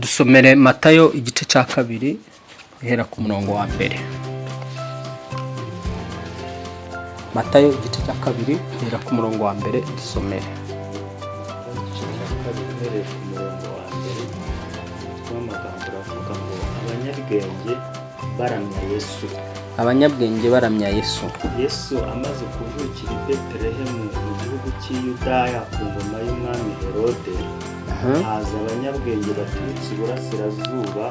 Dusomere Matayo igice cya 2, guhera ku murongo wa 1. Matayo igice cya 2, guhera ku murongo wa 1, dusomere. Igice cya 2, uhereye ku murongo wa 1, umutwe w'amagambo uravuga ngo: "Abanyabwenge baramya Yesu." Abanyabwenge baramya Yesu. Yesu amaze kuvukira i Betelehemu mu gihugu cy'i Yudaya ku ngoma y'umwami Herode, haza abanyabwenge baturutse iburasirazuba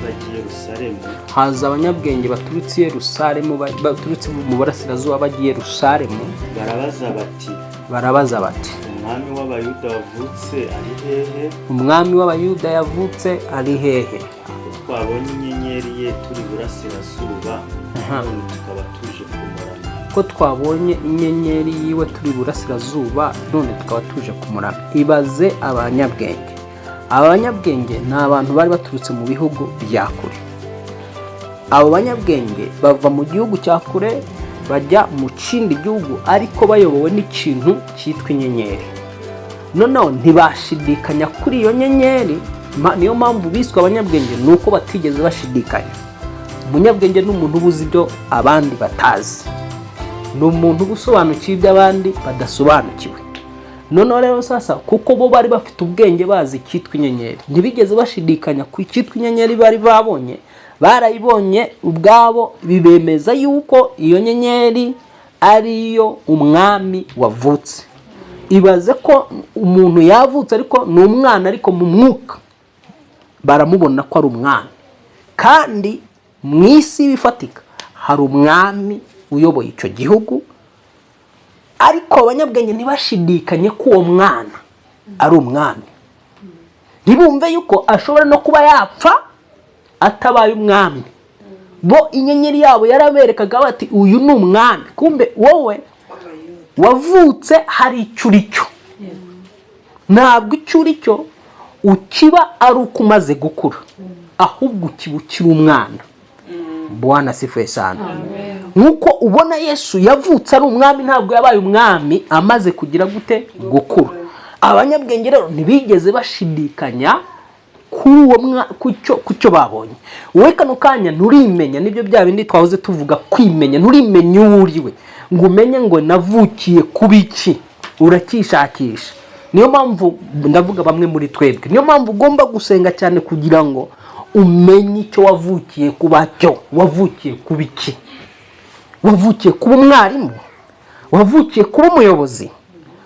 bajya i Yerusalemu. Haza abanyabwenge baturutse i Yerusalemu, baturutse mu burasirazuba bagiye Yerusalemu. Barabaza bati: Barabaza bati: "Umwami w'Abayuda wavutse ari hehe?" "Umwami w'Abayuda yavutse ari hehe?" "Ko twabonye inyenyeri ye turi iburasirazuba, none tukaba tuje kumuramya." "Ko twabonye inyenyeri yiwe turi iburasirazuba, none tukaba tuje kumuramya." Ibaze abanyabwenge. Aba banyabwenge ni abantu bari baturutse mu bihugu bya kure. Abo banyabwenge bava mu gihugu cya kure bajya mu kindi gihugu, ariko bayobowe n'ikintu cyitwa inyenyeri. Noneho ntibashidikanya kuri iyo nyenyeri. Niyo mpamvu biswe abanyabwenge, ni uko batigeze bashidikanya. Umunyabwenge ni umuntu uba uzi ibyo abandi batazi, ni umuntu uba usobanukiwe ibyo abandi badasobanukiwe. Noneho rero sasa, kuko bo bari bafite ubwenge, bazi icyitwa inyenyeri, ntibigeze bashidikanya ku cyitwa inyenyeri bari babonye. Barayibonye ubwabo, bibemeza yuko iyo nyenyeri ariyo umwami wavutse. Ibaze ko umuntu yavutse, ariko ni umwana, ariko mu mwuka baramubona ko ari umwami, kandi mu isi bifatika hari umwami uyoboye icyo gihugu. Ariko abanyabwenge ntibashidikanye ko uwo mwana ari umwami, ntibumve yuko ashobora no kuba yapfa atabaye umwami. Bo inyenyeri yabo yaraberekaga bati: "Uyu ni umwami." Kumbe wowe wavutse hari icyo uri cyo. Ntabwo icyo uri cyo ukiba ari uko umaze gukura, ahubwo ukiba ukiri umwana. Bwana asifiwe sana. Nk'uko ubona Yesu yavutse ari umwami, ntabwo yabaye umwami amaze kugira gute? Gukura. Abanyabwenge rero ntibigeze bashidikanya kuri uwo ku cyo babonye. Wowe kano kanya nturimenya, nibyo bya bindi twahoze tuvuga, kwimenya. Nturimenya uwo uri we, ngo umenye ngo navukiye kuba iki. Uracyishakisha. Niyo mpamvu ndavuga bamwe muri twebwe, niyo mpamvu ugomba gusenga cyane kugira ngo umenye icyo wavukiye kuba cyo. Wavukiye kuba iki? Wavukiye kuba umwarimu? Wavukiye kuba umuyobozi?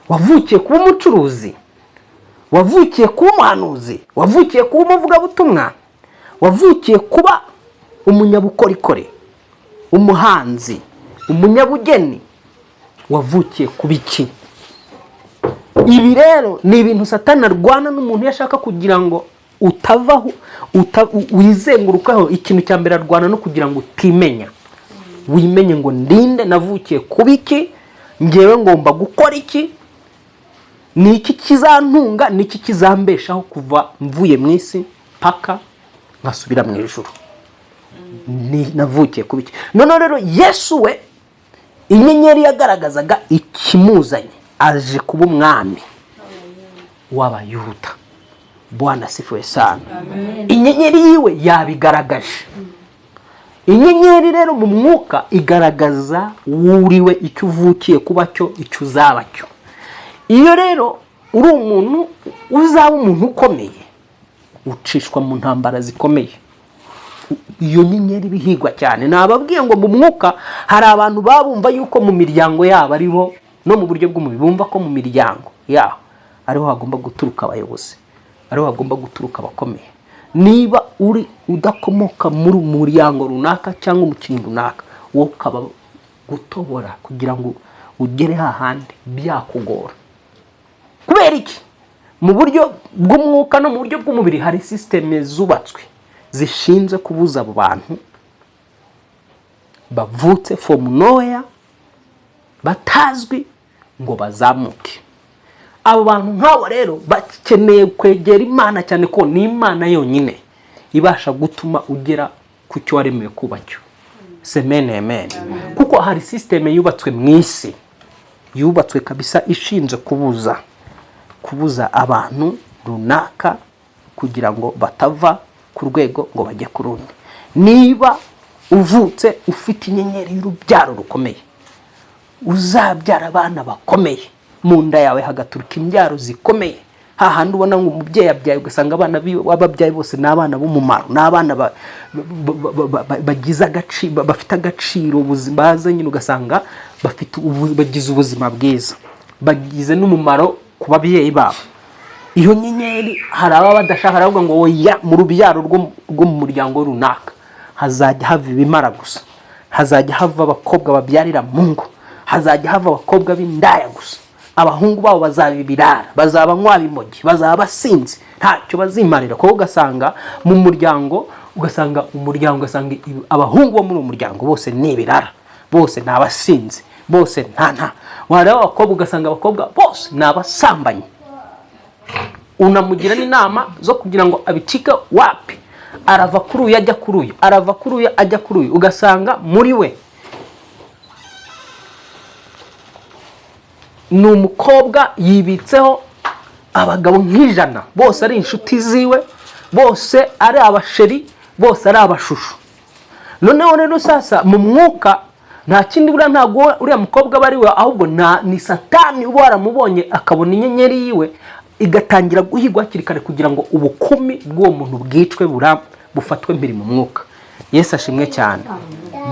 Wavukiye kuba umucuruzi? Wavukiye kuba umuhanuzi? Wavukiye kuba umuvugabutumwa? Wavukiye kuba umunyabukorikori, umuhanzi, umunyabugeni? Wavukiye kuba iki? Ibi rero ni ibintu Satani arwana n'umuntu iyo ashaka kugira ngo utavaho, wizengurukaho. Ikintu cya mbere arwana no kugira ngo utimenya, wimenye ngo: "Ndinde? Navukiye kuba iki? Ngewe ngomba gukora iki? Ni iki kizantunga? Ni iki kizambeshaho kuva mvuye mu isi paka nkasubira mu ijuru? Navukiye kuba iki?" Noneho rero Yesu we, inyenyeri yagaragazaga ikimuzanye: aje kuba umwami w'Abayuda. Bwana asifiwe sana. Inyenyeri yiwe yabigaragaje. Inyenyeri rero mu mwuka igaragaza wuriwe, icyo uvukiye kuba cyo, icyo uzaba cyo. Iyo rero uri umuntu uzaba umuntu ukomeye, ucishwa mu ntambara zikomeye. Iyo nyenyeri ibihigwa cyane. Nababwiye ngo mu mwuka hari abantu baba bumva yuko mu miryango yabo ariho, no mu buryo bw'umubiri bumva ko mu miryango yabo ariho hagomba guturuka abayobozi, ariho hagomba guturuka abakomeye. Niba uri udakomoka muri muryango runaka cyangwa mu kintu runaka, wowe ukaba gutobora kugira ngo ugere hahandi byakugora. Kubera iki? Mu buryo bw'umwuka no mu buryo bw'umubiri hari sisiteme zubatswe zishinzwe kubuza abo bantu bavutse from nowhere, batazwi, ngo bazamuke. Abo bantu nk'abo rero bakeneye kwegera Imana cyane, ko ni Imana yonyine ibasha gutuma ugera ku cyo waremewe kuba cyo. Semene amen. Kuko hari sisiteme yubatswe mu isi, yubatswe kabisa, ishinzwe kubuza abantu runaka. Kugira ngo batava ku rwego ngo bajye ku rundi. Niba uvutse ufite inyenyeri y'urubyaro rukomeye, uzabyara abana bakomeye, mu nda yawe hagaturuka imbyaro zikomeye, hahandi ubona ngo umubyeyi abyaye, ugasanga abana wababyaye bose ni abana b'umumaro, ni abana bagize agaciro, bafite agaciro, ubuzima baza nyine ugasanga bafite bagize ubuzima bwiza, bagize n'umumaro ku babyeyi babo. Iyo nyenyeri hari ababa badashaka, baravuga ngo oya, mu rubyaro rwo mu muryango runaka hazajya hava ibimara gusa, hazajya hava abakobwa babyarira mu ngo, hazajya hava abakobwa b'indaya gusa, abahungu babo bazaba ibirara, bazaba nywa bimogi, bazaba basinzi, ntacyo bazimarira. Kuko ugasanga mu muryango, ugasanga umuryango, ugasanga abahungu bo muri uwo muryango bose ni ibirara, bose ni abasinzi, bose nta wareba abakobwa, ugasanga abakobwa bose ni abasambanyi. Unamugira n'inama zo kugira ngo abicike, wapi, arava kuri uyu ajya kuri uyu, arava kuri uyu ajya kuri uyu. Ugasanga muri we ni umukobwa yibitseho abagabo nk'ijana, bose ari inshuti ziwe, bose ari abasheri, bose ari abashushu. Noneho rero sasa mu mwuka nta kindi, buriya ntabwo uriya mukobwa aba ari we, ahubwo ni Satani uba waramubonye, akabona inyenyeri yiwe igatangira guhigwa hakiri kare kugira ngo ubukumi bw'uwo muntu bwicwe, bufatwe mpiri mu mwuka. Yesu ashimwe cyane.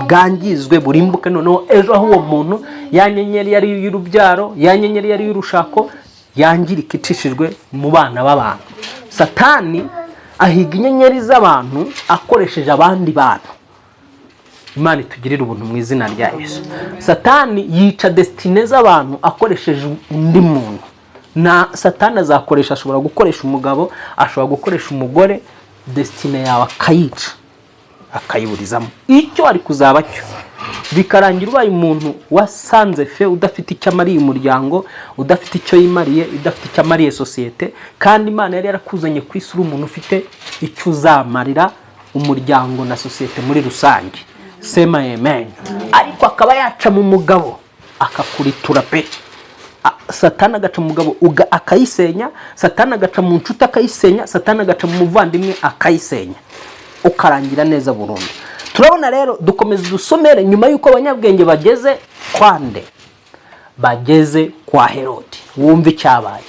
Bwangizwe, burimbuke. Noneho ejo aho uwo muntu, ya nyenyeri yari iy'urubyaro, ya nyenyeri yari iy'urushako, yangirika icishijwe mu bana b'abantu. Satani ahiga inyenyeri z'abantu akoresheje abandi bantu. Imana itugirire ubuntu mu izina rya Yesu. Satani yica destinée z'abantu akoresheje undi muntu. Na Satani azakoresha, ashobora gukoresha umugabo, ashobora gukoresha umugore, destinée yawe akayica, akayiburizamo icyo ari kuzaba cyo, bikarangira ubaye umuntu wasanze fe, udafite icyo amariye umuryango, udafite icyo yimariye, udafite icyo amariye sosiyete. Kandi Imana yari yarakuzanye ku isi uri umuntu ufite icyo uzamarira umuryango na sosiyete muri rusange. Sema amen. Ariko akaba yaca mu mugabo akakuritura pe. Satani agaca mu mugabo akayisenya, Satani agaca mu nshuti akayisenya, Satani agaca mu muvandimwe akayisenya, ukarangira neza burundu. Turabona rero, dukomeza dusomere nyuma y'uko abanyabwenge bageze kwa nde? Bageze kwa Herodi. Wumve icyabaye.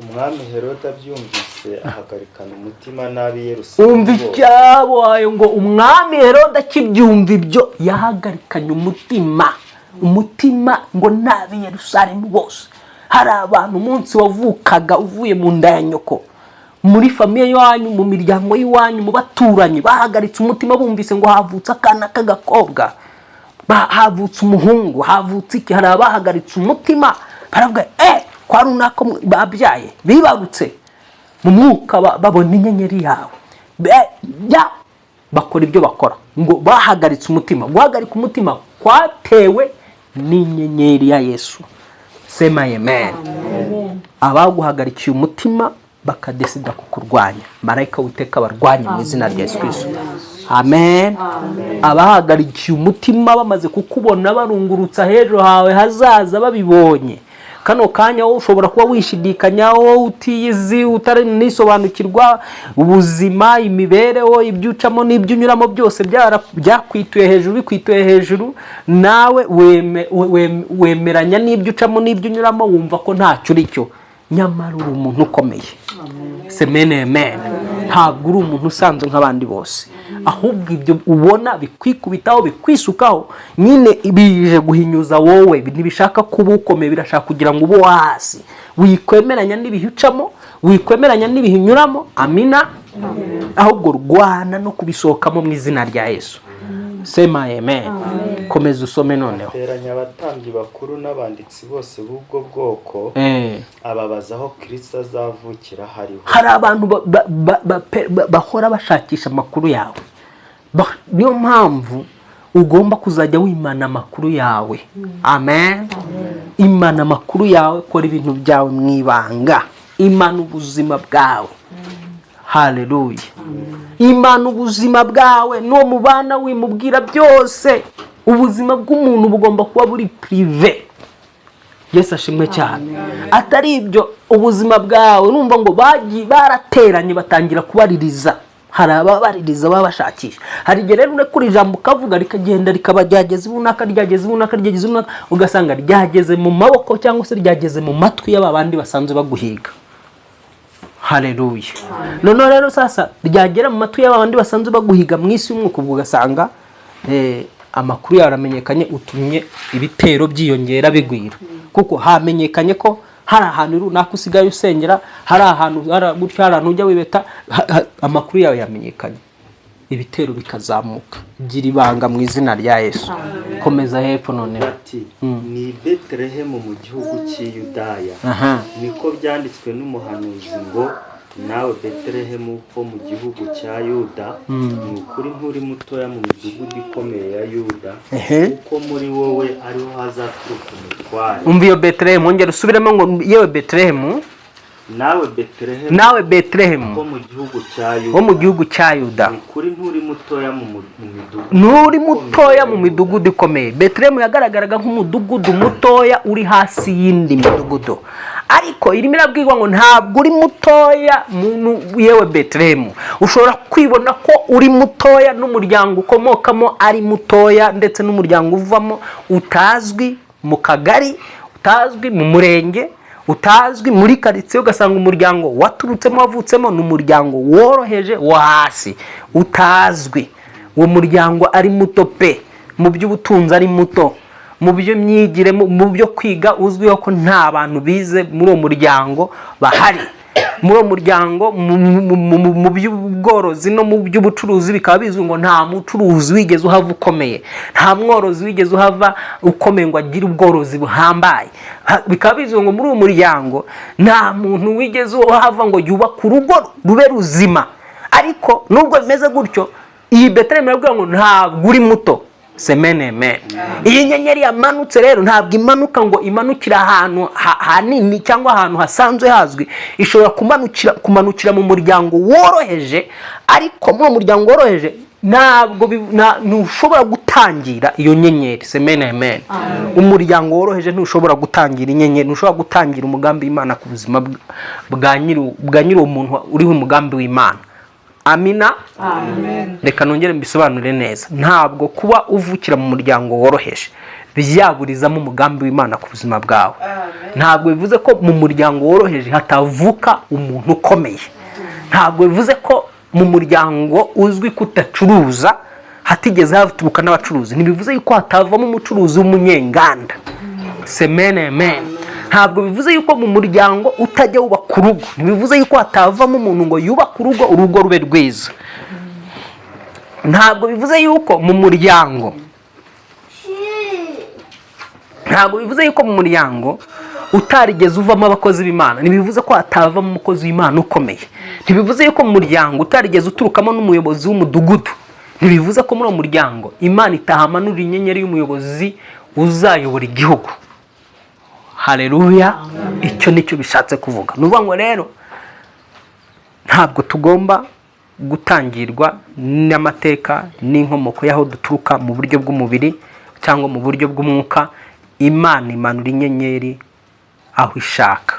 Umwami Herode abyumvise ahagarikana umutima n'ab'i Yerusalemu Umva bose. icyabaye, ngo umwami Herode akibyumva ibyo yahagarikanye umutima ngo n'ab'i Yerusalemu bose. Hari abantu umunsi wavukaga uvuye mu nda ya nyoko, muri famille y'iwanyu, mu miryango y'iwanyu, mu baturanyi, bahagaritse umutima bumvise ngo havutse akana k'agakobwa, havutse umuhungu, havutse iki. Hari abahagaritse umutima baravuga kwa runaka babyaye, bibarutse mu mwuka, babona inyenyeri yawe. Ya bakora ibyo bakora, ngo bahagaritse umutima. Guhagarika umutima kwatewe n'inyenyeri ya Yesu. Sema amen. Abaguhagarikiye umutima bakadesida kukurwanya, marayika witeka barwanye mu izina rya Yesu Kristo. Amen. Abahagarikiye umutima bamaze kukubona barungurutsa h'ejo hawe hazaza, babibonye kano kanya, wowe ushobora kuba wishidikanya, wowe utiyizi, utanisobanukirwa ubuzima, imibereho, ibyo ucamo n'ibyo unyuramo byose byakwituye hejuru, bikwituye hejuru, nawe wemeranya n'ibyo ucamo n'ibyo unyuramo, wumva ko ntacyo uri cyo. Nyamara uri umuntu ukomeye. Semene amen. Ntabwo uri umuntu usanzwe nk'abandi bose, ahubwo ibyo ubona bikwikubitaho, bikwisukaho nyine, bije guhinyuza wowe. Ntibishaka kuba ukomeye, birashaka kugira ngo ube uwo hasi, wikwemeranya n'ibihe ucamo, wikwemeranya n'ibihe unyuramo. Amina. Ahubwo rwana no kubisohokamo mu izina rya Yesu. Sema amen. Komeza usome noneho. Ateranya abatambyi bakuru n'abanditsi bose b'ubwo bwoko, ababaza aho Kristo azavukira hariho. Hari abantu bahora bashakisha amakuru yawe. Niyo mpamvu ugomba kuzajya wimana amakuru yawe. Amen. Imana amakuru yawe, kora ibintu byawe mu ibanga, imana ubuzima bwawe. Haleluya. Imana ubuzima bwawe, n'uwo mubana wimubwira byose. Ubuzima bw'umuntu bugomba kuba buri privé. Yesu ashimwe cyane. Atari ibyo, ubuzima bwawe, urumva ngo bagiye barateranye, batangira kubaririza. Hari ababaririza baba bashakisha. Hari igihe rero urekura ijambo ukavuga, rikagenda, rikaba ryageze ibunaka, ryageze ibunaka, ryageze ibunaka, ugasanga ryageze mu maboko cyangwa se ryageze mu matwi y'aba bandi basanzwe baguhiga. Haleluya! Noneho rero sasa ryagera mu matwi y'aba bandi basanzwe baguhiga mu isi y'umwuka, ubwo ugasanga amakuru yawe aramenyekanye, utumye ibitero byiyongera, bigwira, kuko hamenyekanye ko hari ahantu runaka usigaye usengera, hari ahantu hari gutya, hari ahantu ujya wibeta, amakuru yawe yamenyekanye, ibitero bikazamuka. Gira ibanga mu izina rya Yesu. Komeza hepfo noneho. Bati: "Ni i Betelehemu mu gihugu cy'i Yudaya, niko byanditswe n'umuhanuzi ngo: 'Nawe Betelehemu ho mu gihugu cya Yuda, ni ukuri nturi mutoya mu midugudu ikomeye ya Yuda, kuko muri wowe ariho hazaturuka umutware.'" Umva iyo Betelehemu, wongera usubiremo ngo: "Yewe Betelehemu." "Nawe Betelehemu Nawe Betelehemu ho mu gihugu cya wo mu Yuda, gihugu cya Yuda, ni ukuri nturi mutoya mu midugudu nturi mutoya mu midugudu ikomeye." Betelehemu yagaragaraga nk'umudugudu mutoya uri hasi y'indi midugudu, ariko irimo irabwirwa ngo ntabwo uri mutoya muntu, yewe Betelehemu. Ushobora kwibona ko uri mutoya, n'umuryango ukomokamo ari mutoya, ndetse n'umuryango uvamo utazwi mu kagari, utazwi mu murenge, utazwi muri karitsiye, ugasanga umuryango waturutsemo, wavutsemo, ni umuryango woroheje wo hasi utazwi. Uwo muryango ari muto pe, mu by'ubutunzi ari muto, mu by'imyigire, mu byo kwiga uzwiho ko nta bantu bize muri uwo muryango bahari muri uwo muryango, mu by'ubworozi no mu by'ubucuruzi bikaba bizwi ngo nta mucuruzi wigeze uhava ukomeye, nta mworozi wigeze uhava ukomeye ngo agire ubworozi buhambaye. Bikaba bizwi ngo muri uwo muryango nta muntu wigeze uhava ngo yubake urugo rube ruzima. Ariko nubwo bimeze gutyo, iyi Betelehemu iravuga ngo ntabwo uri muto. Semeneme. Iyi nyenyeri yamanutse rero ntabwo imanuka ngo imanukire ahantu hanini cyangwa ahantu hasanzwe hazwi. Ishobora kumanukira mu muryango woroheje, ariko muri uwo muryango woroheje ntabwo ntushobora gutangira iyo nyenyeri. Semeneme. Umuryango woroheje ntushobora gutangira inyenyeri, ntushobora gutangira umugambi w'Imana ku buzima bwa nyiri uwo muntu uriho umugambi w'Imana. Amina. Reka nongere mbisobanure neza. Ntabwo kuba uvukira mu muryango woroheje byaburizamo umugambi w'Imana ku buzima bwawe. Ntabwo bivuze ko mu muryango woroheje hatavuka umuntu ukomeye. Ntabwo bivuze ko mu muryango uzwi ko udacuruza hatigeze haturuka n'abacuruzi. Ntibivuze yuko hatavamo umucuruzi w'umunyenganda. Semene amen. Ntabwo bivuze yuko mu muryango utajya wubaka urugo, ntibivuze yuko hatavamo umuntu ngo yubake urugo, urugo rube rwiza. Ntabwo bivuze yuko mu muryango utarigeze uvamo abakozi b'Imana, ntibivuze ko hatavamo umukozi w'Imana ukomeye. Ntibivuze yuko mu muryango utarigeze uturukamo n'umuyobozi w'umudugudu, ntibivuze ko muri uwo muryango Imana itahamanura inyenyeri y'umuyobozi uzayobora igihugu. Haleluya! Icyo nicyo bishatse kuvuga. Ni ukuvuga ngo rero ntabwo tugomba gutangirwa n'amateka n'inkomoko y'aho duturuka mu buryo bw'umubiri cyangwa mu buryo bw'umwuka. Imana imanura inyenyeri aho ishaka,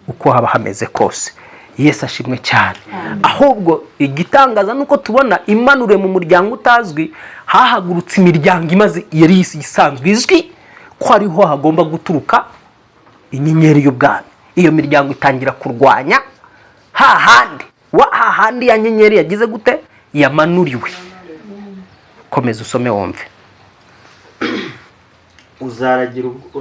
uko haba hameze kose. Yesu ashimwe cyane. Ahubwo igitangaza ni uko tubona imanuriwe mu muryango utazwi, hahagurutse imiryango imaze yari isanzwe izwi ko ariho hagomba guturuka inyenyeri y'ubwami. Iyo miryango itangira kurwanya hahandi wa hahandi ya nyenyeri yagize gute? Yamanuriwe. Komeza usome wumve. Uzaragira kuko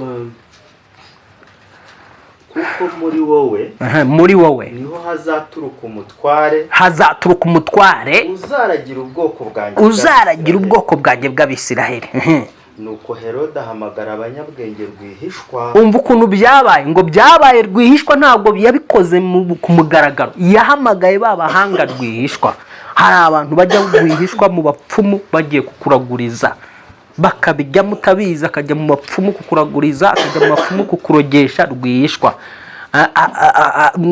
muri wowe Aha, muri wowe niho hazaturuka umutware hazaturuka umutware uzaragira ubwoko bwanjye uzaragira bw'Abisirayeli. Ubwoko bwanjye bw'Abisiraheli. Nuko Herode ahamagara abanyabwenge rwihishwa. Umva ukuntu byabaye, ngo byabaye rwihishwa, ntabwo yabikoze ku mugaragaro. Yahamagaye ba bahanga rwihishwa. Hari abantu bajya rwihishwa mu bapfumu bagiye kukuraguriza, bakabijyamo utabizi, akajya mu bapfumu kukuraguriza, akajya mu bapfumu kukurogesha rwihishwa,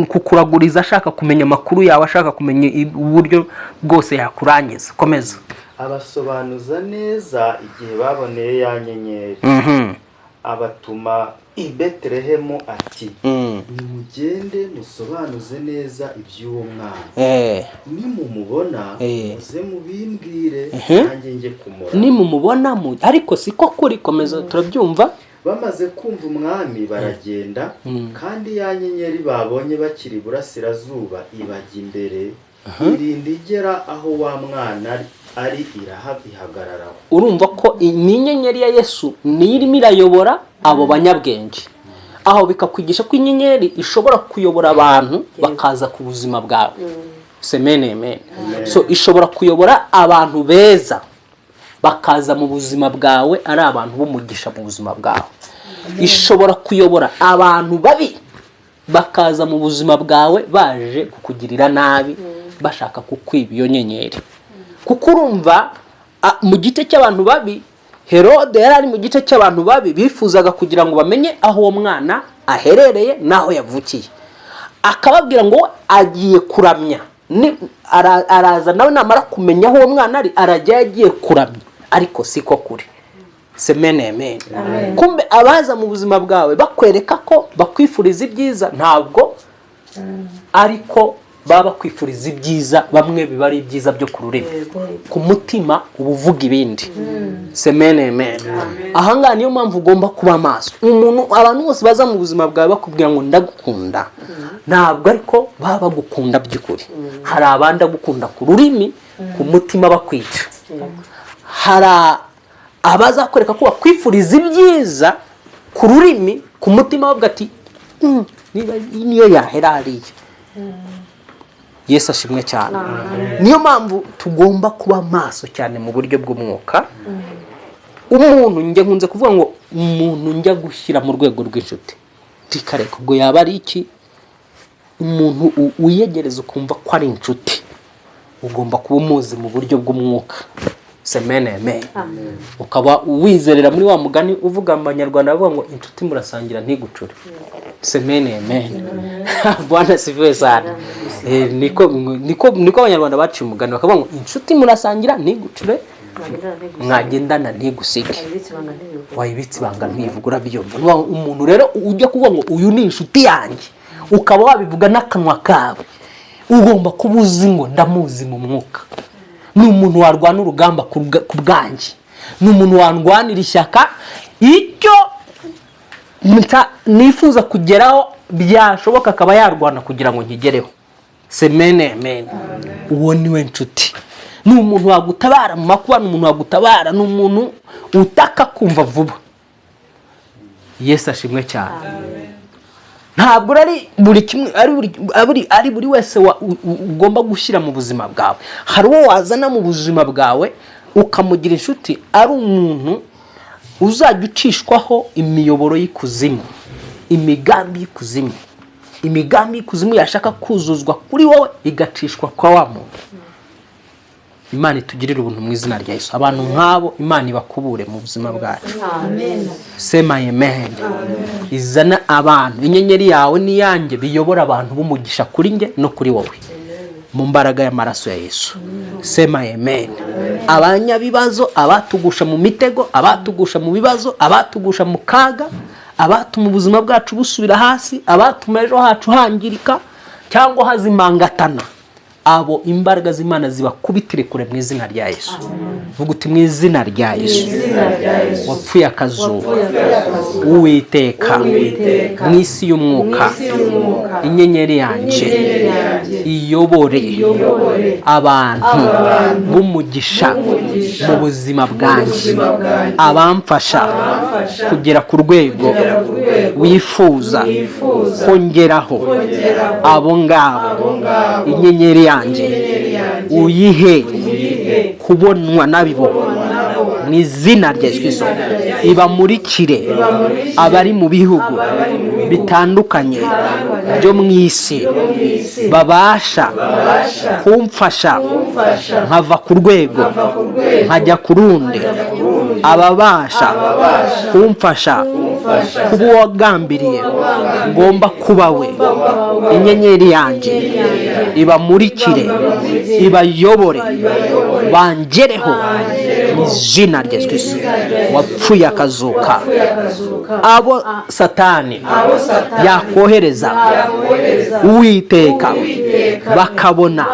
kukuraguriza ashaka kumenya amakuru yawe, ashaka kumenya uburyo bwose yakurangiza. Komeza. Abasobanuza neza igihe baboneye ya nyenyeri, abatuma I Betelehemu ati: "Nimugende musobanuze neza iby'uwo mwana. Nimumubona, muze mubimbwire, nanjye njye kumuraba." Nimumubona mu, ariko siko kuri. Komeza, turabyumva. Bamaze kumva umwami baragenda, kandi ya nyenyeri babonye bakiri iburasirazuba ibajya imbere, irinda igera aho wa mwana ari, ihagararaho. Urumva ko ni inyenyeri ya Yesu niyo irimo irayobora abo banyabwenge. Aho bikakwigisha ko inyenyeri ishobora kuyobora abantu bakaza ku buzima bwawe. Semene amen. So ishobora kuyobora abantu beza bakaza mu buzima bwawe, ari abantu b'umugisha mu buzima bwawe. Ishobora kuyobora abantu babi bakaza mu buzima bwawe baje kukugirira nabi, bashaka kukwiba iyo nyenyeri. Kuko urumva mu gice cy'abantu babi, Herode yari ari mu gice cy'abantu babi bifuzaga kugira ngo bamenye aho uwo mwana aherereye n'aho yavukiye, akababwira ngo agiye kuramya. Araza nawe namara kumenya aho uwo mwana ari, arajya agiye kuramya, ariko siko kuri. Semene amen. Kumbe abaza mu buzima bwawe bakwereka ko bakwifuriza ibyiza, ntabwo ariko baba bakwifuriza ibyiza. Bamwe biba ari ibyiza byo ku rurimi, ku mutima uba uvuga ibindi. Semene amen. Ahangaha niyo mpamvu ugomba kuba maso. Umuntu, abantu bose baza mu buzima bwawe bakubwira ngo "Ndagukunda", ntabwo ariko baba bagukunda by'ukuri. Hari abandi agukunda ku rurimi, ku mutima bakwica. Hari abazakwereka ko bakwifuriza ibyiza ku rurimi, ku mutima bavuga ati "Niba niyo yahera hariya." Yesu ashimwe cyane. Niyo mpamvu tugomba kuba maso cyane mu buryo bw'umwuka. Umuntu, njya nkunze kuvuga ngo umuntu njya gushyira mu rwego rw'inshuti, ntikareka ubwo yaba ari iki. Umuntu wiyegereza ukumva ko ari inshuti, ugomba kuba umuzi mu buryo bw'umwuka. Semene amen. Ukaba wizerera muri wa mugani uvuga, Abanyarwanda bavuga ngo "Inshuti murasangira ntigucure." Semene amen. Bwana asifiwe sana. Niko Abanyarwanda baciye umugani, bakavuga ngo "Inshuti murasangira ntigucure, mwagendana ntigusige, wayibitse ibanga ntivuga." Urabyumva? Ni umuntu rero ujya kuvuga ngo "Uyu ni inshuti yanjye", ukaba wabivuga n'akanwa kawe, ugomba kuba uzi ngo ndamuzi mu mwuka, ni umuntu warwana urugamba ku bwanjye, ni umuntu warwanira ishyaka, icyo nifuza kugeraho byashoboka akaba yarwana kugira ngo nkigereho. Semene amen. Uwo ni we nshuti. Ni umuntu wagutabara mu makuba, ni umuntu wagutabara, ni umuntu utaka kumva vuba. Yesu ashimwe cyane. Ntabwo ari buri kimwe, ari buri wese ugomba gushyira mu buzima bwawe. Hari uwo wazana mu buzima bwawe ukamugira inshuti, ari umuntu uzajya ucishwaho imiyoboro y'ikuzimu, imigambi y'ikuzimu. Imigambi y'ikuzimu yashaka kuzuzwa kuri wowe igacishwa kwa wa muntu. Imana itugirire ubuntu mu izina rya Yesu. Abantu nk'abo Imana ibakubure mu buzima bwacu. Sema amen. Izana abantu, inyenyeri yawe n'iyanjye biyobora abantu b'umugisha kuri njye no kuri wowe, mu mbaraga y'amaraso ya Yesu. Sema amen. Abanyabibazo, abatugusha mu mitego, abatugusha mu bibazo, abatugusha mu kaga, abatuma ubuzima bwacu busubira hasi, abatuma ejo hacu hangirika cyangwa hazimangatana, abo imbaraga z'Imana zibakubitire kure mu izina rya Yesu. Vuga uti: "Mu izina rya Yesu wapfuye akazuba, Uwiteka, mu isi y'umwuka, inyenyeri yanjye iyobore abantu b'umugisha mu buzima bwanjye, abamfasha kugera ku rwego wifuza ko ngeraho. Abo ngabo inyenyeri yanjye uyihe kubonwa nabibo mu izina rya Yesu Kristo, ibamurikire abari mu bihugu bitandukanye byo mu isi, babasha kumfasha nkava ku rwego nkajya ku rundi, ababasha kumfasha kuba uwagambiriye ngomba kuba we. Inyenyeri yanjye ibamurikire, ibayobore, bangereho. Mu izina rya Yesu Kristo wapfuye akazuka, abo Satani yakohereza, Uwiteka, bakabona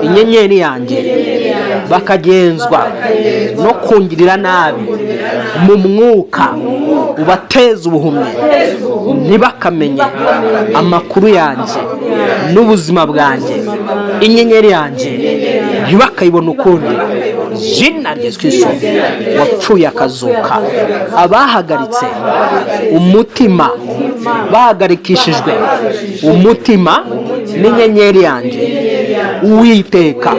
inyenyeri yanjye bakagenzwa no kungirira nabi mu mwuka, ubateze ubuhumyi, ntibakamenye amakuru yanjye n'ubuzima bwanjye, inyenyeri yanjye ntibakayibona ukundi. Izina rya Yesu Kristo wapfuye akazuka, abahagaritse umutima, bahagarikishijwe umutima n'inyenyeri yanjye, Uwiteka,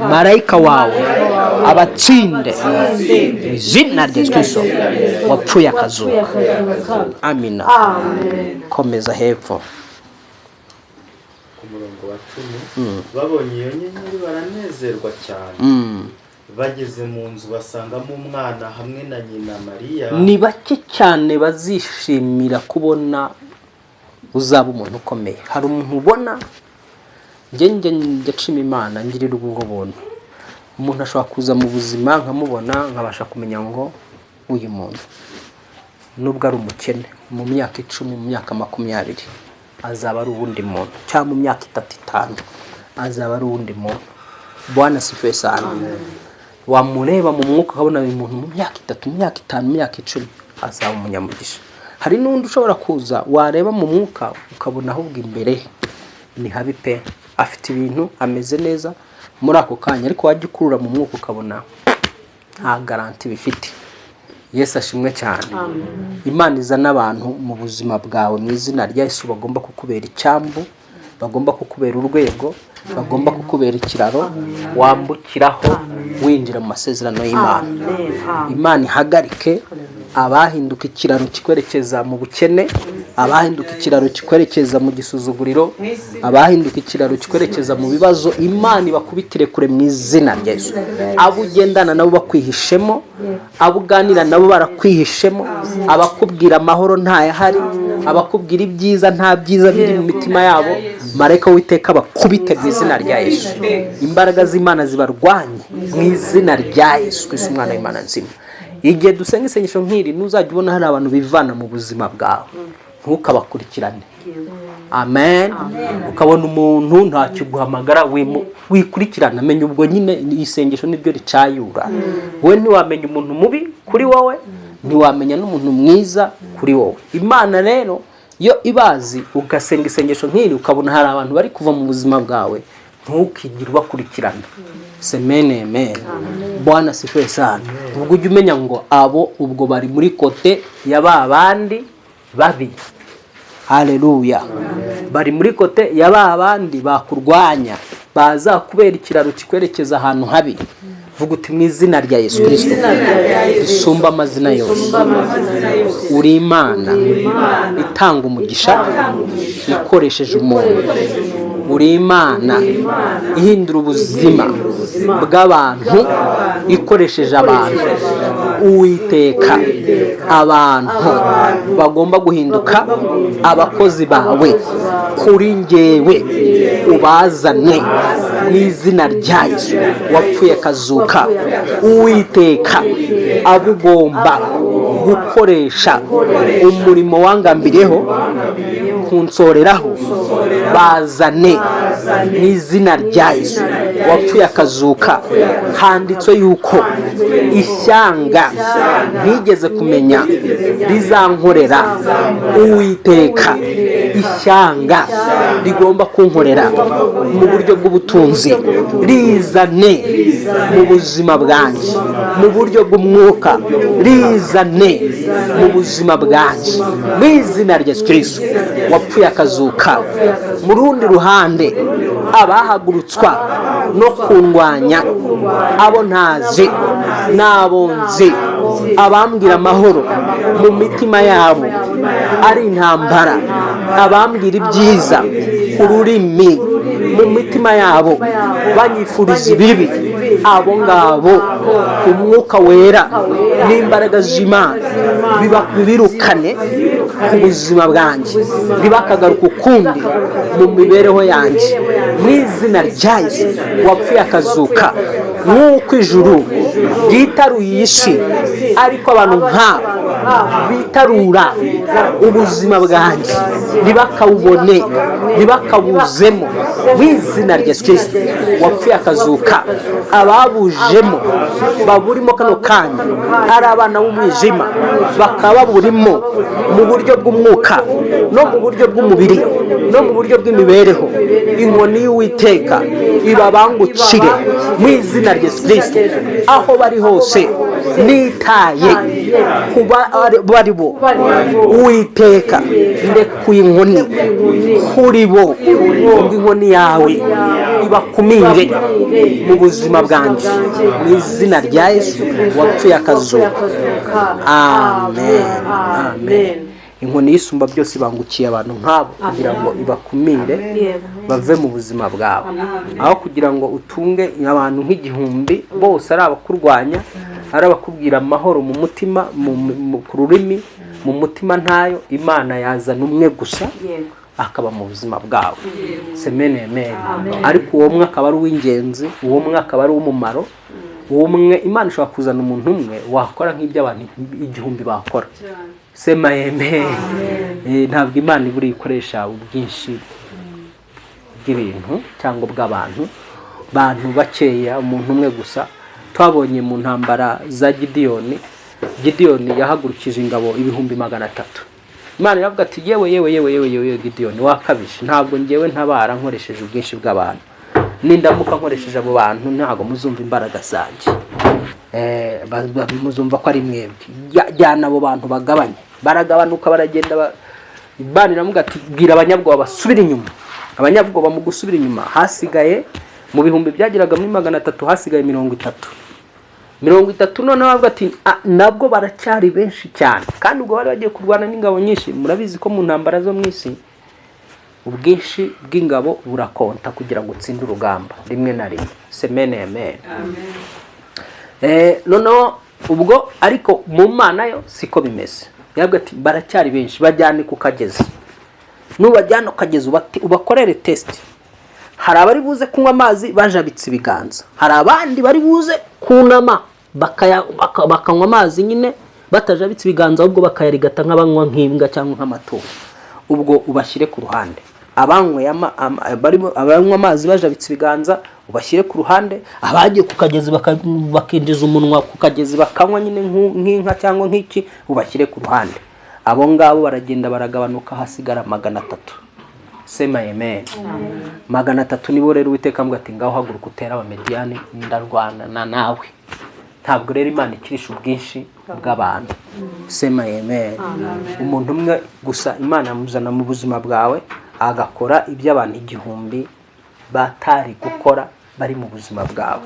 marayika wawe abatsinde mu izina rya Yesu Kristo wapfuye akazuka. Amina. Komeza hepfo. Ku murongo wa 10: Babonye iyo nyenyeri baranezerwa cyane. Bageze mu nzu basangamo umwana hamwe na nyina Mariya. Ni bake cyane bazishimira kubona uzaba umuntu ukomeye. Hari umuntu ubona, njye nshima Imana ngirira ubwo buntu, umuntu ashobora kuza mu buzima nkamubona, nkabasha kumenya ngo uyu muntu nubwo ari umukene, mu myaka 10, mu myaka 20 azaba ari uwundi muntu, cyangwa mu myaka 3, 5 azaba ari uwundi muntu. Bwana asifiwe sana. Wamureba mu mwuka ukabona uyu muntu mu myaka 3, mu myaka 5, mu myaka 10 azaba umunyamugisha. Hari n'undi ushobora kuza, wareba mu mwuka ukabona ahubwo imbere ni habi pe, afite ibintu, ameze neza muri ako kanya, ariko wajya ukurura mu mwuka ukabona nta garantie bifite. Yesu ashimwe cyane. Imana izana abantu mu buzima bwawe mu izina rya Yesu bagomba kukubera icyambu, bagomba kukubera urwego, bagomba kukubera ikiraro wambukiraho winjira mu masezerano y'Imana. Imana ihagarike abahinduka ikiraro kikwerekeza mu bukene, abahinduka ikiraro kikwerekeza mu gisuzuguriro, abahinduka ikiraro kikwerekeza mu bibazo. Imana ibakubitire kure mu izina rya Yesu. Abo ugendana nabo bakwihishemo, abo uganira nabo barakwihishemo, abakubwira amahoro ntayahari, abakubwira ibyiza nta byiza biri mu mitima yabo, marayika w'Iteka bakubite mu izina rya Yesu. Imbaraga z'Imana zibarwanye mu izina rya Yesu Kristo, umwana w'Imana nzima. Igihe dusenga isengesho nk'iri, ntuzajya ubona hari abantu bivana mu buzima bwawe, ntukabakurikirane. Amen. Ukabona umuntu ntacyo guhamagara, wikurikirana, menya ubwo nyine isengesho niryo ricayura. Wowe ntiwamenya umuntu mubi kuri wowe, ntiwamenya n'umuntu mwiza kuri wowe. Imana rero iyo ibazi. Ugasenga isengesho nk'iri, ukabona hari abantu bari kuva mu buzima bwawe, ntukigire ubakurikirana. Semene amen. Bwana asifiwe sana. Ubwo ujya umenya ngo abo ubwo bari muri côté ya ba bandi babi. Haleluya. Bari muri côté ya ba bandi bakurwanya, bazakubera ikiraro kikwerekeza ahantu habi. Vuga uti: "Mu izina rya Yesu Kirisito risumba amazina yose, uri Imana itanga umugisha ikoresheje umuntu, uri Imana ihindura ubuzima bw'abantu ikoresheje abantu. Uwiteka, abantu bagomba guhinduka abakozi bawe kuri njyewe ubazane mu izina rya Yesu wapfuye akazuka. Uwiteka, abo ugomba gukoresha umurimo wangambiriyeho kunsoreraho, bazane mu izina rya Yesu wapfuye akazuka. Handitswe yuko ishyanga ntigeze kumenya rizankorera. Uwiteka, ishyanga rigomba kunkorera mu buryo bw'ubutunzi rizane mu buzima bwanjye, mu buryo bw'umwuka rizane mu buzima bwanjye mu izina rya Yesu Kirisito wapfuye akazuka. Mu rundi ruhande, abahagurutswa no kundwanya, abo ntazi n'abo nzi, abambwira amahoro mu mitima yabo ari intambara, abambwira ibyiza ku rurimi mu mitima yabo banyifuriza ibibi, abo ngabo Umwuka Wera n'imbaraga z'Imana bibirukane ku buzima bwanjye, ntibakagaruka ukundi mu mibereho yanjye mu izina rya Yesu wapfuye akazuka. Nk'uko ijuru Byitaruye iyi si, ariko abantu nk'abo bitarura ubuzima bwanjye ntibakawubone, ntibakabuzemo, mu izina rya Yesu Kirisito wapfuye akazuka. Ababujemo baburimo kano kanya ari abana b'umwijima, bakaba baburimo mu buryo bw'umwuka no mu buryo bw'umubiri no mu buryo bw'imibereho, inkoni y'Uwiteka ibabangukire mu izina rya Yesu Kirisito aho bari hose. Nitaye kuba bari bo, Uwiteka, ndekuye inkoni kuri bo ngo inkoni yawe ibakumire mu buzima bwanjye, mu izina rya Yesu wapfuye akazuka. Amen, amen. Inkoni y'Isumba byose ibangukiye abantu nk'abo kugira ngo ibakumire bave mu buzima bwawe. Aho kugira ngo utunge abantu nk'igihumbi bose ari abakurwanya, ari abakubwira amahoro mu mutima, ku rurimi, mu mutima ntayo, Imana yazana umwe gusa akaba mu buzima bwawe. Semene amen. Ariko uwo umwe akaba ari uw'ingenzi, uwo umwe akaba ari uw'umumaro. Uwo umwe, Imana ishobora kuzana umuntu umwe wakora nk'ibyo abantu 1000 bakora. Sema amen. Ntabwo Imana ibura ikoresha ubwinshi bw'ibintu cyangwa bw'abantu, bantu bakeya, umuntu umwe gusa. Twabonye mu ntambara za Gidiyoni, Gidiyoni yahagurukije ingabo 300,000. Imana iravuga ati: "Yewe, yewe, yewe, yewe, yewe, Gidiyoni, wakabije! Ntabwo ngewe ntabara nkoresheje ubwinshi bw'abantu. Nindamuka nkoresheje abo bantu, ntabwo muzumva imbaraga zanjye. Muzumva ko ari mwebwe. Jyana abo bantu bagabanye." Baragabanuka, baragenda. Imana iravuga ati: "Bwira abanyabwoba basubire inyuma." Abanyabwoba mu gusubira inyuma, hasigaye mu bihumbi byageraga muri 300, hasigaye 30, 30. Noneho bavuga ati: "Ah, nabwo baracyari benshi cyane." Kandi ubwo bari bagiye kurwana n'ingabo nyinshi. Murabizi ko mu ntambara zo mu isi ubwinshi bw'ingabo burakonta kugira ngo utsinde urugamba rimwe na rimwe. Semene amen. Noneho ubwo ariko mu Mana yo siko bimeze. Yabwo ati: "Baracyari benshi, bajyane ku kagezi. Nubajyana ku kagezi, ubakorere test. Hari abari buze kunywa amazi bajabitse ibiganza, hari abandi bari buze kunama bakanywa amazi nyine batajabitse ibiganza, ahubwo bakayarigata nk'abanywa nk'imbwa cyangwa nk'amatungo. Ubwo ubashyire ku ruhande. Abanyweye abanywa amazi bajabitse ibiganza ubashyire ku ruhande, abagiye ku kagezi bakinjiza umunwa ku kagezi bakanywa nyine nk'inka cyangwa nk'iki ubashyire ku ruhande." Abo ngabo baragenda baragabanuka, hasigara 300. Sema amen. 300 nibo rero Uwiteka avuga ati: "Ngaho haguruka utere Abamediyani, ndarwana nawe." Ntabwo rero Imana ikirisha ubwinshi bw'abantu. Sema amen. Umuntu umwe gusa Imana yamuzana mu buzima bwawe, agakora ibyo abantu 1000 batari gukora bari mu buzima bwawe.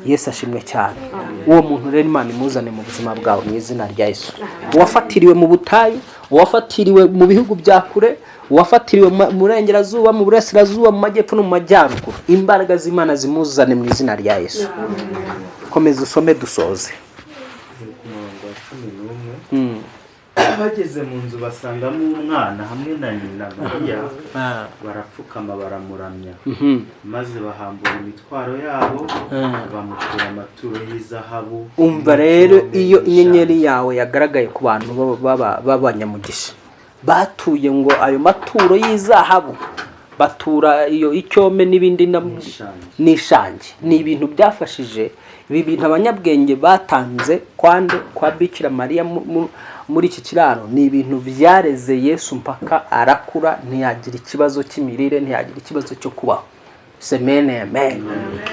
Yesu ashimwe cyane. Uwo muntu rero Imana imuzane mu buzima bwawe mu izina rya Yesu. Uwafatiriwe mu butayu, uwafatiriwe mu bihugu bya kure, uwafatiriwe mu burengerazuba, mu burasirazuba, mu majyepfo no mu majyaruguru, imbaraga z'Imana zimuzane mu izina rya Yesu. Komeza usome dusoze. Ku murongo wa 11. Bageze mu nzu basangamo umwana hamwe na nyina Mariya, barapfukama baramuramya, maze bahambura imitwaro yabo, bamutura amaturo y'izahabu Umva rero, iyo inyenyeri yawe yagaragaye ku bantu b'abanyamugisha, batuye ngo ayo maturo y'izahabu, batura iyo icyome n'ibindi N'ishangi. N'ishangi. Ni ibintu byafashije. Ibi bintu abanyabwenge batanze kwande kwa Bikira Mariya muri iki kiraro, ni ibintu byareze Yesu mpaka arakura, ntiyagira ikibazo cy'imirire, ntiyagira ikibazo cyo kubaho. Semene amen.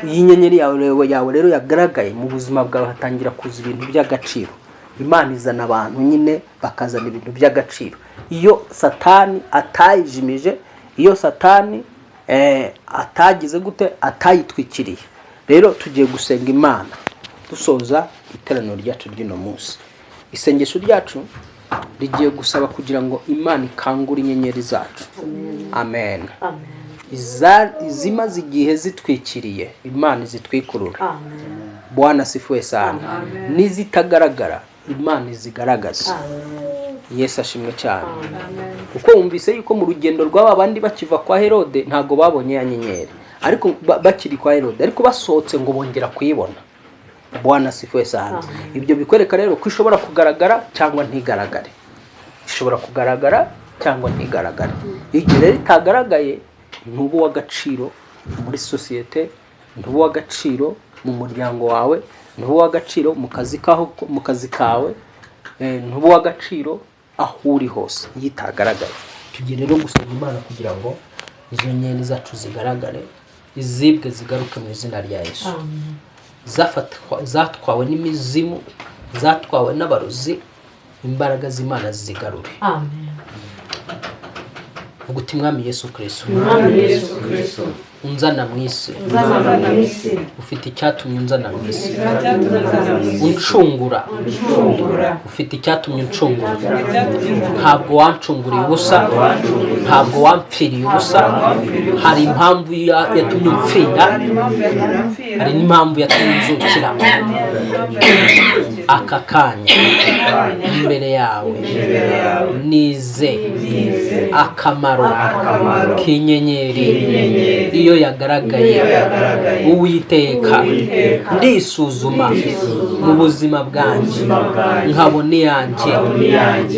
Iyi nyenyeri yawe rero yagaragaye mu buzima bwawe, hatangira kuza ibintu by'agaciro. Imana izana abantu nyine bakazana ibintu by'agaciro iyo Satani atayijimije, iyo Satani atagize gute, atayitwikiriye. Rero tugiye gusenga Imana dusoza iteraniro ryacu ry'uno munsi. Isengesho ryacu rigiye gusaba kugira ngo Imana ikangure inyenyeri zacu. Amen. Izimaze igihe zitwikiriye, Imana izitwikurura. Bwana asifiwe sana. N'izitagaragara, Imana izigaragaza. Yesu ashimwe cyane. Kuko wumvise yuko mu rugendo rw'aba bandi bakiva kwa Herode, ntabwo babonye ya nyenyeri, ariko bakiri kwa Herode, ariko basohotse ngo bongera kuyibona. Bwana asifiwe sana. Ibyo bikwereka rero ko ishobora kugaragara cyangwa ntigaragare, ishobora kugaragara cyangwa ntigaragare. Igihe rero itagaragaye, ntuba uw'agaciro muri sosiyete, ntuba uw'agaciro mu muryango wawe, ntuba uw'agaciro mu kazi kaho, mu kazi kawe, ntuba uw'agaciro aho uri hose iyo itagaragaye. Tugiye rero gusaba Imana kugira ngo izo nyenyeri zacu zigaragare, izibwe zigaruke mu izina rya Yesu. Zatwawe n'imizimu, zatwawe n'abarozi, imbaraga z'Imana zizigarure. Amen. Vuga uti: "Mwami Yesu Kristo, Mwami Yesu Kristo, unzana mu isi, unzana mu isi, ufite icyatumye unzana mu isi, uncungura, ufite icyatumye uncungura. Ntabwo wancunguriye ubusa, ntabwo wampfiriye ubusa. Hari impamvu yatumye umpfira, hari n'impamvu yatumye nzukira. Aka kanya imbere yawe nize akamaro k'inyenyeri iyo yagaragaye. Uwiteka, ndisuzuma mu buzima bwanjye, nkabona iyanjye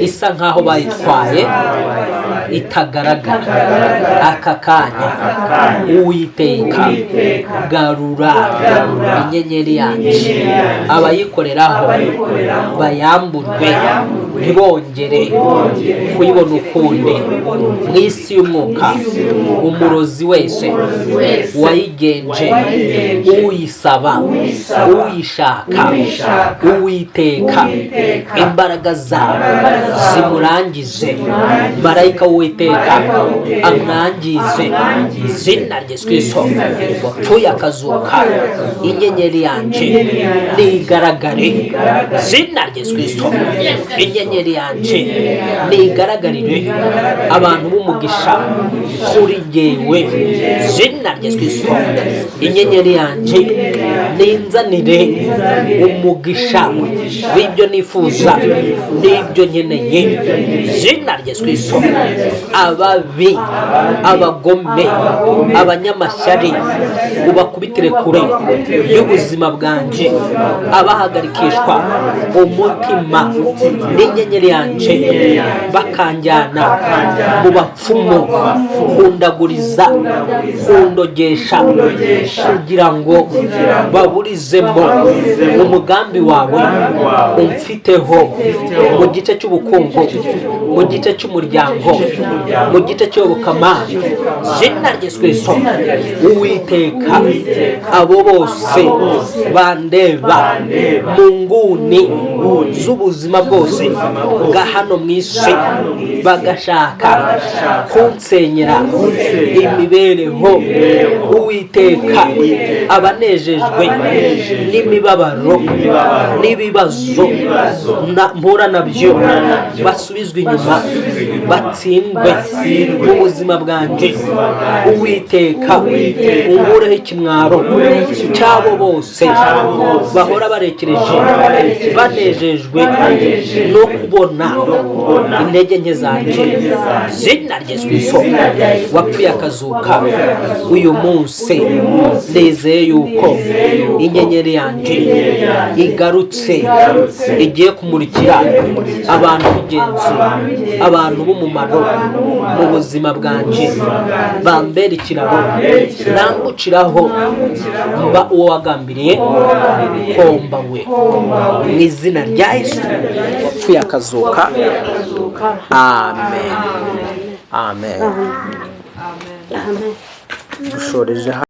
isa nkaho bayitwaye, itagaragara aka kanya. Uwiteka, garura inyenyeri yanjye, abayikoreraho bayamburwe, ntibongere kuyibona ukundi mu isi y'umwuka. Umurozi wese wayigenje, uyisaba, uyishaka, Uwiteka, imbaraga zawe zimurangize. Marayika w'Uwiteka amwangize, izina rya Yesu Kristo wapfuye akazuka. Inyenyeri yanjye nigaragare, izina rya Yesu Kristo. Inyenyeri yanjye nigaragarire abantu b'umugisha kuri jyewe, izina rya Yesu Kristo. Inyenyeri yanjye ninzanire umugisha w'ibyo nifuza n'ibyo nkeneye, izina rya Yesu Kristo. Ababi, abagome, abanyamashyari, ubakubitire kure y'ubuzima bwanjye. Abahagarikishwa umutima n'inyenyeri yanjye, bakanjyana mu bapfumu kundaguriza, kundogesha, kugira ngo baburizemo umugambi wawe umfiteho mu gice cy'ubukungu, mu gice cy'umuryango, mu gice cy'iyobokamana, izina rya Yesu Kristo. Uwiteka, abo bose bandeba mu nguni z'ubuzima bwose bwa hano mu isi, bagashaka kunsenyera imibereho, Uwiteka, abanejejwe n'imibabaro n'ibibazo mpura nabyo basubizwe inyuma, batsindwe mu buzima bwanjye. Uwiteka, unkureho ikimwaro cy'abo bose bahora barekereje, banejejwe no kubona intege nke zanjye, izina rya Yesu Kristo wapfuye akazuka. Uyu munsi nizeye yuko inyenyeri yanjye igarutse, igiye kumurikira abantu b'ingenzi, abantu b'umumaro mu buzima bwanjye, bambera ikiraro nambukiraho, mba uwo wagambiriye komba we, mu izina rya Yesu wapfuye akazuka. Amen, amen. Amen. Dushoreje hano.